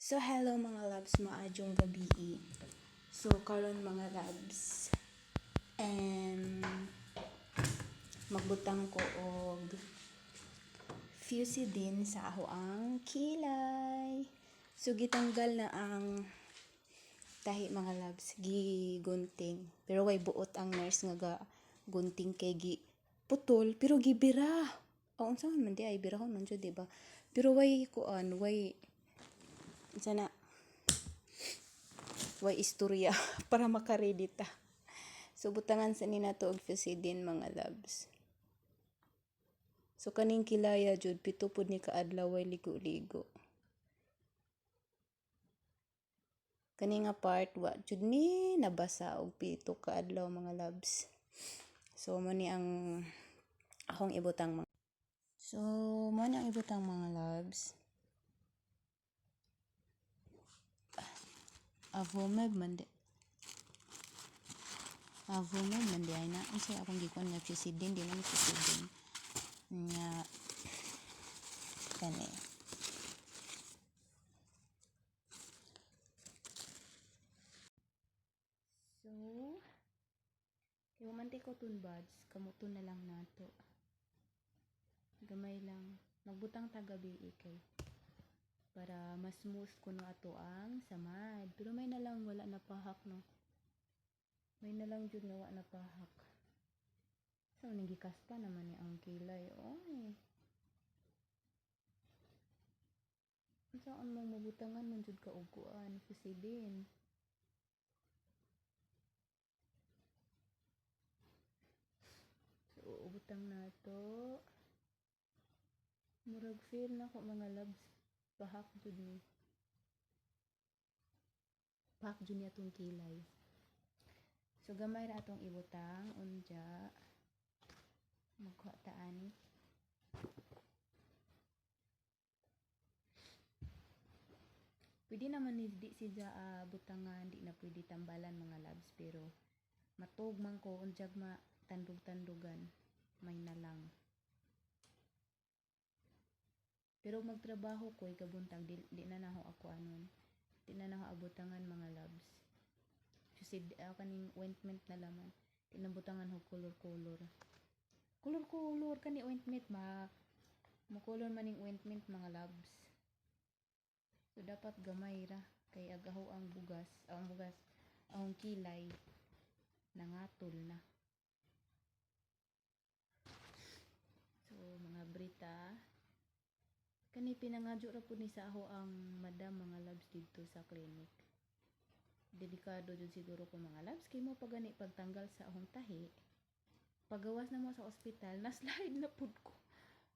So hello, mga loves, maayong gabii. So karon, mga loves, magbutang ko og Fucidin sa akoang kilay. So gitanggal na ang tahi, mga loves, gigunting. Pero way buot ang nurse nga ga gunting kay gi putol pero gibira. O unsa man di ay birahon man jud, di ba? Pero way kuan, way unsa na, way istorya para maka-ready ta. So butangan sa ni nato og Fucidin, mga loves. So kaning kilaya jud, 7 pud ni ka adlaw way ligo-ligo. Kani nga part wa jud ni nabasa og 7 ka adlaw, mga loves. So mo ni ang akong ibutang mga. So mo ni ang ibutang, mga loves. Avomeb man di. Avomeb man di ay na. Unsa akong gikuan nga Fucidin, di man Fucidin. Nya kani. So, kay man tay cotton buds, kamuton na lang nato. Gamay lang. Magbutang ta gabi kay para mas smooth kuno ato ang samad. Pero may na lang wala na pahak, no. May na lang jud nga wa na pahak. So ning gikaspa naman ni ang kilay. Oy. Unsaon mong mabutangan man jud ka og kuan, Fucidin. So ubutang nato. Murag feel nako, mga loves, pahak jud ni. Pahak jud ni atong kilay. So gamay ra atong ibutang unja. Magkuha ta ani. Pwede naman ni di siya butangan, di na pwede tambalan, mga loves, pero matug man ko unyag ma tandog-tandugan, may na lang. Pero magtrabaho ko ikabuntag, di na naho ako anon. Di na naho abutangan, mga loves. Kasi kaning ointment na laman. Di na butangan ho color-color. Color-color kani ointment ma. Mo-color man ning ointment, mga loves. So dapat gamay ra kay agaho ang bugas, ang kilay nangatol na. So mga brita, kani pinangadyo ra pud ni sa ako ang madam, mga loves, didto sa clinic. Delikado jud siguro ko, mga loves, kay mo pa gani pagtanggal sa akong tahi. Pagawas na mo sa ospital, na slide na pud ko.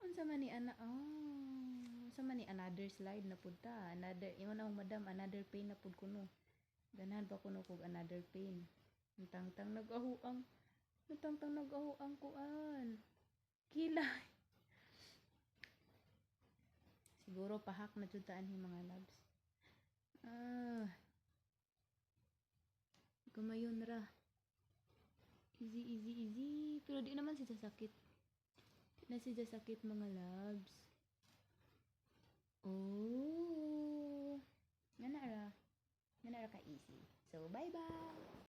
Unsa man ni ana? Oh, unsa man ni, another slide na pud ta. Another, ingon akong madam, another pain na pud kuno. Ganahan pa kuno kog another pain. Tangtang nag-aho ang tangtang nag-aho ang kuan. Kilay. Siguro pahak na jud taan mga loves. Ah. Gamayon ra. Easy, easy, easy. Pero di naman siya sakit. Di na siya sakit, mga loves. Oh. Nga na ra. Nga na ra ka easy. So, bye-bye.